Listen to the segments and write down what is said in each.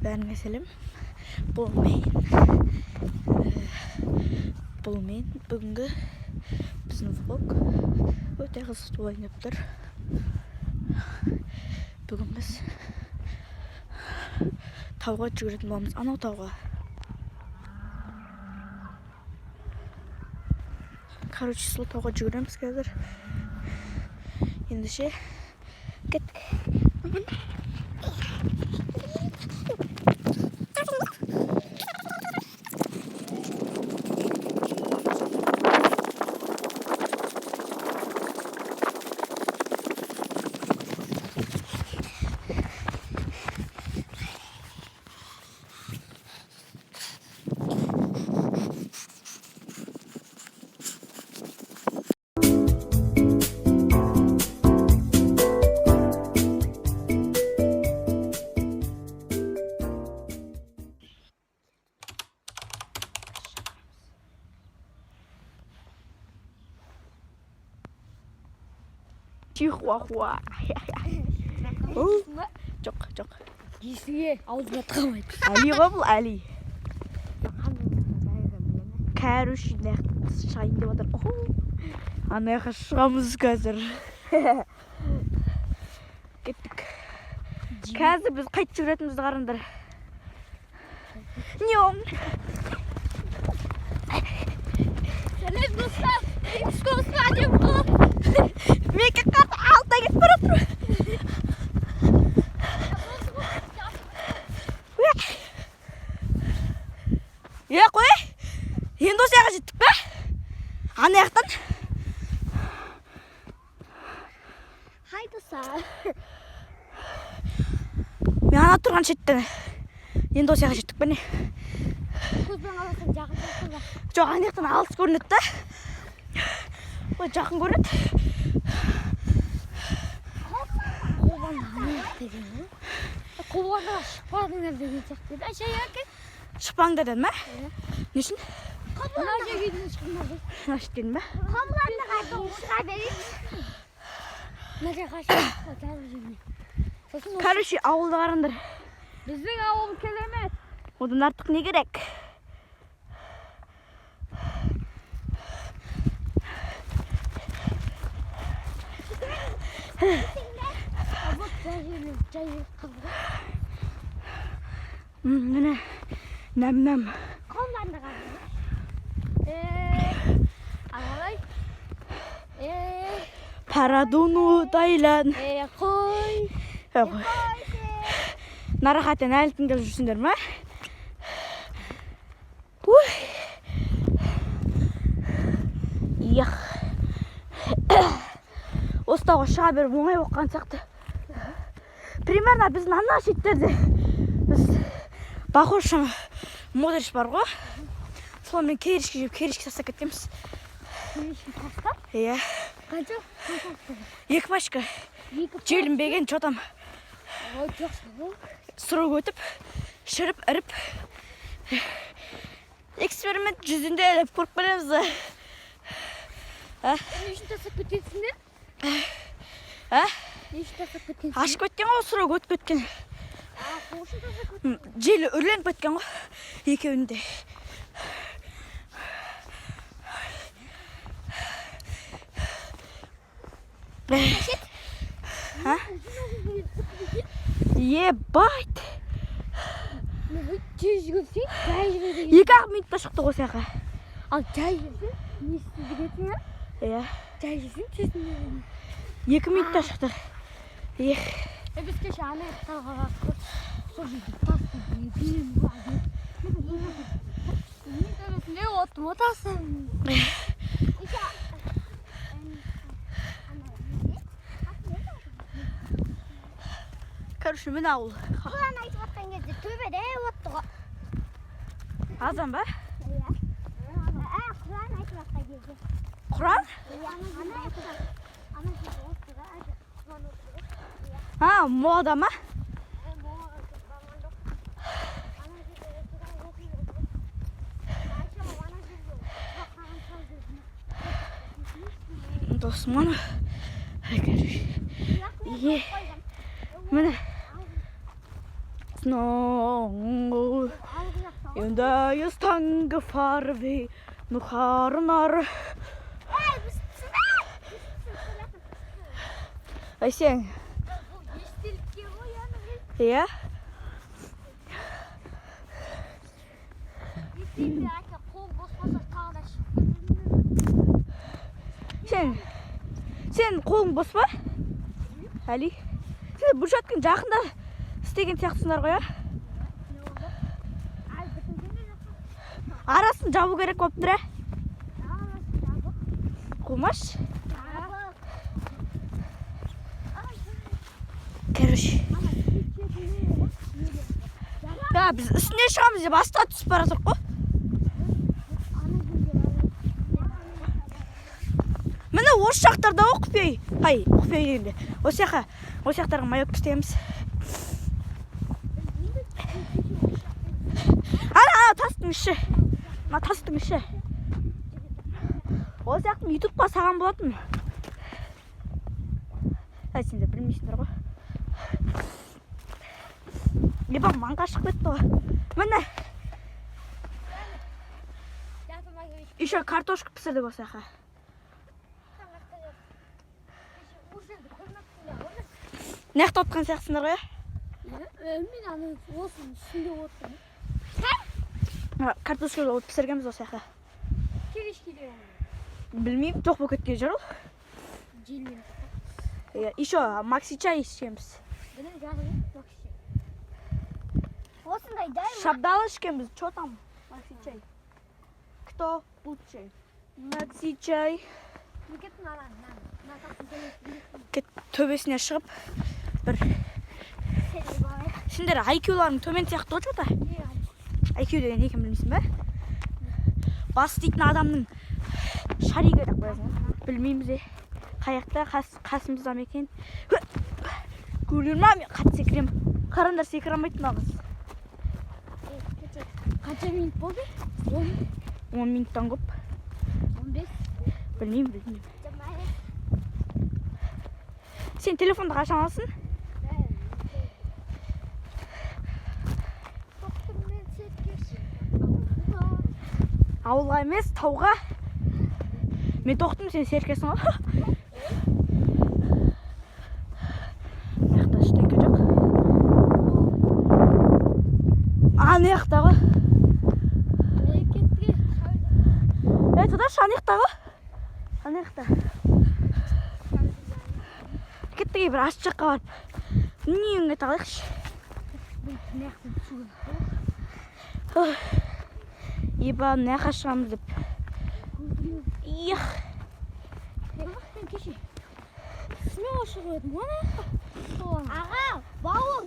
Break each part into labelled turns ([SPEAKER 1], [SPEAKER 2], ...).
[SPEAKER 1] Бәріңе сәлем. Бұл мен бүгінгі біздің влог өте қызықты болайын деп тұр. Бүгін біз тауға жүгіретін боламыз. Анау тауға. Короче, сол тауға жүгіреміз қазір. Ендеше кеттік. Чихуахуа. Жоқ, жоқ.
[SPEAKER 2] Есіңе аузыңа тығылмайды.
[SPEAKER 1] Әли ғой бұл, Әли. Короче, мына шығайын деп жатыр. Охо. Ана жаққа шығамыз қазір. Кеттік. Қазір біз қайтып жүгіретінімізді қараңдар. Не ол?
[SPEAKER 2] Сәлем достар. Экскурсқа деп қой.
[SPEAKER 1] Мен қарт алда кетіп бара жатырмын. Е, қой. Енді осы жаққа жеттік пе? Ана жақтан.
[SPEAKER 2] Хай достар.
[SPEAKER 1] Мен ана тұрған шеттен. Енді осы жаққа жеттік пе не?
[SPEAKER 2] Көзбен қарасаң жақын сияқты да.
[SPEAKER 1] Жоқ, ана жақтан алыс көрінеді да. Ой, жақын көрінеді.
[SPEAKER 2] Қобанға деген ғой. Қобанға шықпадыңдар деген сияқты еді. Айша екен.
[SPEAKER 1] Шықпаңдар деді ме? Не үшін?
[SPEAKER 2] Мына жерге дейін шықпадыңдар.
[SPEAKER 1] Мына шеттен бе?
[SPEAKER 2] Қобанға шыға берейік. Мына жаққа шығып жазық жеріне. Сосын
[SPEAKER 1] Короче, ауылды қараңдар.
[SPEAKER 2] біздің ауыл керемет.
[SPEAKER 1] Одан артық не керек?
[SPEAKER 2] Вот жай жеріне жай жер қалды ғой.
[SPEAKER 1] Міне, нәм-нәм.
[SPEAKER 2] Қобанды қараңдар. Ағалай.
[SPEAKER 1] Парадуну Тайланд.
[SPEAKER 2] Қой.
[SPEAKER 1] Қой. Нарахаттен әлі тыңдап жүрсіңдер ма? Уй. Ях. Осы тауға шыға беріп оңай болып қалған сияқты. Примерно біздің ана шеттерде біз Бақош Модрич бар ғой. Сонымен керішке жеп, керішке тастап кеткенбіз.
[SPEAKER 2] Тастап?
[SPEAKER 1] Иә.
[SPEAKER 2] Қанша?
[SPEAKER 1] 2 пачка.
[SPEAKER 2] Екі.
[SPEAKER 1] Желінбеген, чё там.
[SPEAKER 2] Ой, жақсы ғой.
[SPEAKER 1] Сұрып өтіп, шіріп, іріп. Эксперимент жүзінде деп көріп келеміз.
[SPEAKER 2] Не үшін тастап кетесіңдер?
[SPEAKER 1] А?
[SPEAKER 2] Не үшін тастап кеткенсіңдер?
[SPEAKER 1] Ашып кеткен ғой, сұрып өтіп кеткен.
[SPEAKER 2] А, сол үшін тастап кеткен.
[SPEAKER 1] Желі үрленіп кеткен ғой, екеуінде. А? Ебать!
[SPEAKER 2] Тез жүгірсең, жай жүре деген.
[SPEAKER 1] 2-ақ минутта шықты ғой осы жаққа.
[SPEAKER 2] Ал жай жүрсең, не істей кетесің, а?
[SPEAKER 1] Иә.
[SPEAKER 2] Жай жүрсең, тез жүре.
[SPEAKER 1] 2 минутта шықты. Ех.
[SPEAKER 2] Біз кеше ана тауға бардық қой. Сол жерде тас белім бар. Мен төбесінде оттым, отасың.
[SPEAKER 1] Короче, міне ауыл.
[SPEAKER 2] Құран айтып жатқан кезде төбеде отты ғой.
[SPEAKER 1] Азан ба?
[SPEAKER 2] Иә. Құран айтып жатқан кезде.
[SPEAKER 1] Құран?
[SPEAKER 2] Иә. Ана жерде отты да, Құран отты ғой.
[SPEAKER 1] А, молада ма? Досым ана. Короче. Е. Міне. Snow.
[SPEAKER 2] Алғы жақта ғой.
[SPEAKER 1] Енді farvi nu harnar. Ай, сен.
[SPEAKER 2] Бұл естелікке ғой, яғни.
[SPEAKER 1] Иә.
[SPEAKER 2] Естелікте айтса, қол бос болса, тағы да шығып кетеді.
[SPEAKER 1] Сен қолың бос па? Әли. Сен Бүршаттың жақында істеген сияқтысыңдар ғой, иә?
[SPEAKER 2] Не болды? Әлі бітірген де жоқ.
[SPEAKER 1] Арасын жабу керек болып тұр, ә?
[SPEAKER 2] Арасы жабық.
[SPEAKER 1] Қумаш.
[SPEAKER 2] Жабық.
[SPEAKER 1] Короче.
[SPEAKER 2] Ана шет-шетінде ғой, неде?
[SPEAKER 1] Да, біз үстіне шығамыз деп астыға түсіп бара жатырмық қой.
[SPEAKER 2] Ана жерде бар.
[SPEAKER 1] Міне, осы жақтарда ғой құпия үй. Ай, құпия үй дегенде. Осы жаққа, осы жақтарға маяк істейміз. Ана, ана тастың іші. Мына тастың іші. Осы жақтың ютубқа салған болатын. Әй, сендер білмейсіңдер ғой. Либо маңға шығып кетті ғой. Міне, еще картошка пісірдік осы жаққа. Мына жақта отқан сияқтысыңдар ғой, иә?
[SPEAKER 2] Мен ана осының үстінде отырмын.
[SPEAKER 1] Мына картошка пісіргенбіз осы жаққа.
[SPEAKER 2] Келешкеде.
[SPEAKER 1] Білмеймін, жоқ болып кеткен жер ол.
[SPEAKER 2] Желмен.
[SPEAKER 1] Иә, еще макси чай ішкенбіз.
[SPEAKER 2] Міне, жазып макси. Осындай дәл.
[SPEAKER 1] Шабдалы ішкенбіз. Че там? Макси чай. Кто лучше? Макси чай.
[SPEAKER 2] Кеттің ана, мына, мына тастың төбесінде.
[SPEAKER 1] Кет, төбесіне шығып бір сендер IQ-ларың төмен сияқты ғой, че-то. IQ деген не екенін білмейсің ба? Бас істейтін адамның шаригі деп қоясың ғой. Білмейміз е. Қай жақта, қасымызда ма екен? Көрер ма, мен қатты секіремін. Қараңдар, секіре алмайды мына қыз.
[SPEAKER 2] Қанша минут болды? 10,
[SPEAKER 1] 10 минуттан көп.
[SPEAKER 2] 15.
[SPEAKER 1] Білмеймін, білмеймін. Сен телефонды қашан аласың?
[SPEAKER 2] Тоқтым мен.
[SPEAKER 1] Ауылға емес, тауға. Мен тоқтым, сен серкесің ғой. Мына жақта ештеңке жоқ. Ана жақта ғой.
[SPEAKER 2] Кеттік.
[SPEAKER 1] Ей, тұдашы, ана жақта ғой. Ана жақта. Кеттік, ей, бір аш жаққа барып. Не ете алайықшы.
[SPEAKER 2] Бұл мына жақтан түсу керек.
[SPEAKER 1] Еба, мына жаққа шығамыз деп. Эх.
[SPEAKER 2] Мен кеше смело шығып едім ғой ана жаққа. Аға, бауыр.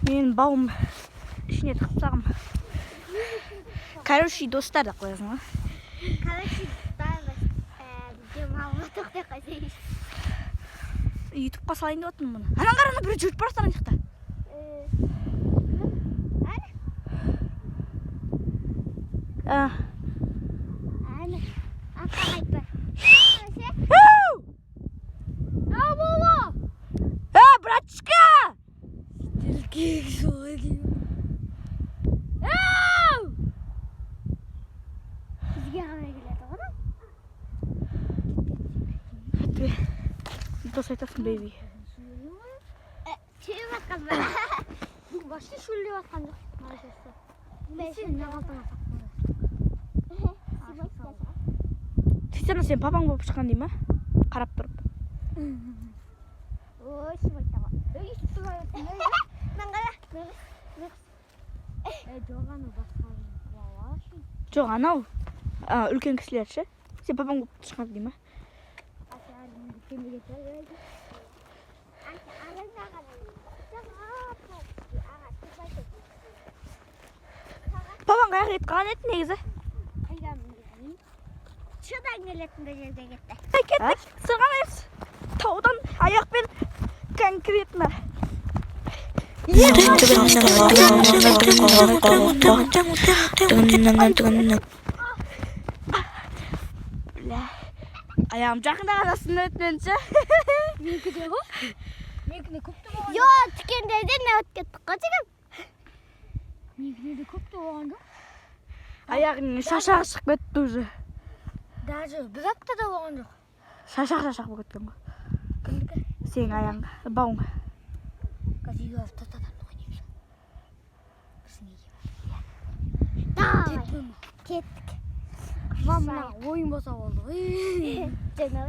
[SPEAKER 1] Менің бауым ішіне тығып тастағанмын. Короче, достар деп қоясың ғой.
[SPEAKER 2] Короче, бәріміз демалуға тоқтай қойсайшы.
[SPEAKER 1] Ютубқа салайын деп жатырмын мұны. Анан қара, ана біреу жүріп бара жатыр ана жақта.
[SPEAKER 2] Әне.
[SPEAKER 1] А.
[SPEAKER 2] Әне. Ата айтпа.
[SPEAKER 1] Оу!
[SPEAKER 2] А, бола.
[SPEAKER 1] Э, братишка!
[SPEAKER 2] Тілкек солай деймін. Ау! Бізге қалай келеді ғой?
[SPEAKER 1] Өтпе. Дос айтасың, бейби.
[SPEAKER 2] Шөлдеп жатқан ба? Бүгін вообще шөлдеп жатқан жоқ. Мен сен мына қалтаңа салып.
[SPEAKER 1] Сөйтсем, сен папаң болып шыққан дей ма? Қарап тұрып.
[SPEAKER 2] Ой, Мен қара. Жоқ, анау басқа бала.
[SPEAKER 1] Жоқ, анау а, үлкен кісілер ше. Сен папаң болып шыққан дей ма?
[SPEAKER 2] Кемеге кетеді.
[SPEAKER 1] Папаң қаяққа кетіп қалған еді негізі?
[SPEAKER 2] Қайдан білейін? Шыдан келетін бір жерге кетті.
[SPEAKER 1] Ей, кеттік, сырғанаймыз. Таудан аяқпен конкретно. Бля. Аяғым жақында ғана сынып өтменші.
[SPEAKER 2] Менікі де ғой. Менікінде көп те болған.
[SPEAKER 3] Йо, тікендерден не өтіп кеттік қой жігіт.
[SPEAKER 2] Менікінде де көп те болған жоқ.
[SPEAKER 1] Аяғыңның шашағы шығып кетті уже.
[SPEAKER 2] Даже бір апта да болған жоқ.
[SPEAKER 1] Шашақ шашақ болып кеткен ғой.
[SPEAKER 2] Кімдікі?
[SPEAKER 1] Сенің аяғың, бауың.
[SPEAKER 2] Қазір үйге алып тастатамын ғой негізі. Біздің үйге.
[SPEAKER 3] Давай.
[SPEAKER 2] Кеттім.
[SPEAKER 3] Кеттік.
[SPEAKER 2] Мама, мына ойын болса болды ғой.
[SPEAKER 3] Жаңа.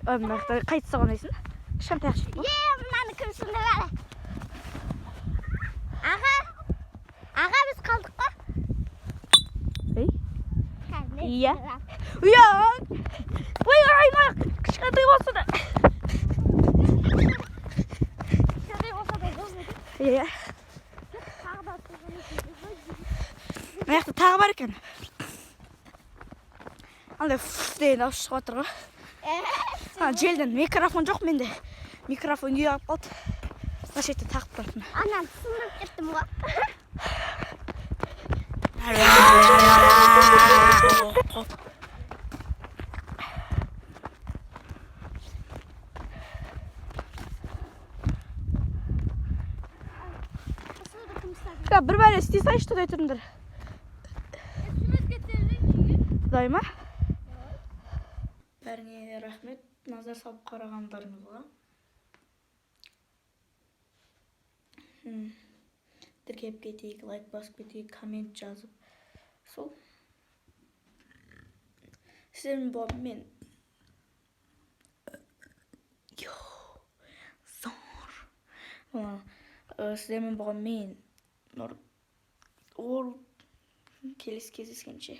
[SPEAKER 1] Ой, мына жақта қайтыс ойнайсың? Кішкентай ақ жігіт қой.
[SPEAKER 3] Е, мынаны кім сындырады? Аға. Аға, біз қалдық қой.
[SPEAKER 1] Ей.
[SPEAKER 3] Кәдімгі
[SPEAKER 1] Иә.
[SPEAKER 3] сындырады.
[SPEAKER 1] Уя! Ой, ай, мына кішкентай болса да.
[SPEAKER 2] Кішкентай болса да болсын.
[SPEAKER 1] Иә.
[SPEAKER 3] Тағы да тұрған екен.
[SPEAKER 1] Мына жақта тағы бар екен. Андай ф деген дауыс шығып жатыр ғой. А, желден микрофон жоқ менде. Микрофон үйге алып қалды. Мына шетте тағып тұратын.
[SPEAKER 3] Ананы сындырып кеттім ғой.
[SPEAKER 1] Ка, бір бәле істей салайыншы, тоқтай тұрыңдар. Құдай ма? Бәріңе рахмет назар салып қарағандарыңызға. Тіркеліп кетейік, лайк басып кетейік, коммент жазып. Сол. Сіздермен болған мен. Йо, зор. Сіздермен болған мен Нұр. Ол келесі кездескенше.